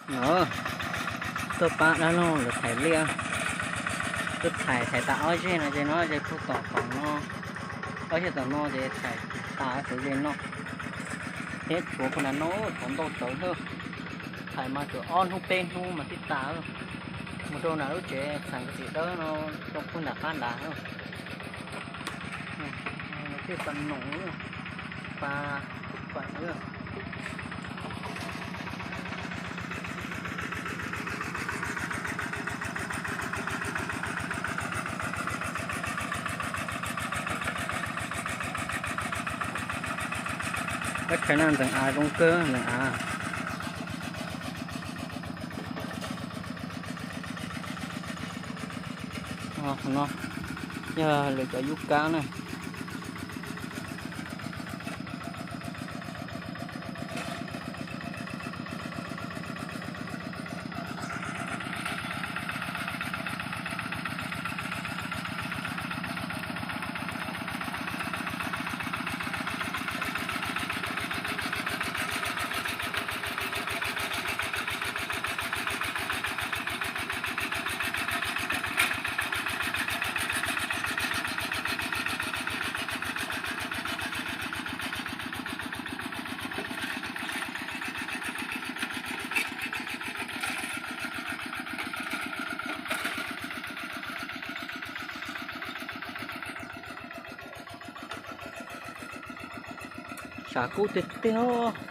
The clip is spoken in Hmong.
No, tuaj pab dab laug lawv thaiv liaj. Tuaj thaiv, thaiv tas ob zeg no ces no ces kuj tom tom no, ob zeg tom no ces thaiv tas cov ze no thiab tshuav puag nram no, tshuav ntau tsawv xwb. Thaiv mas tshuav ob hnub peb hnub mas thiaj tas. Mus rau nram lub tsev xeem Kav Tim Dawb no, rau puag nram qab nrad. Thiaj tas noom, tas, tas. Peb khav no ntxeev av zoo kawg, ntxeev av. No yog lawv cov yub kab na. Sam kub tiag tiag.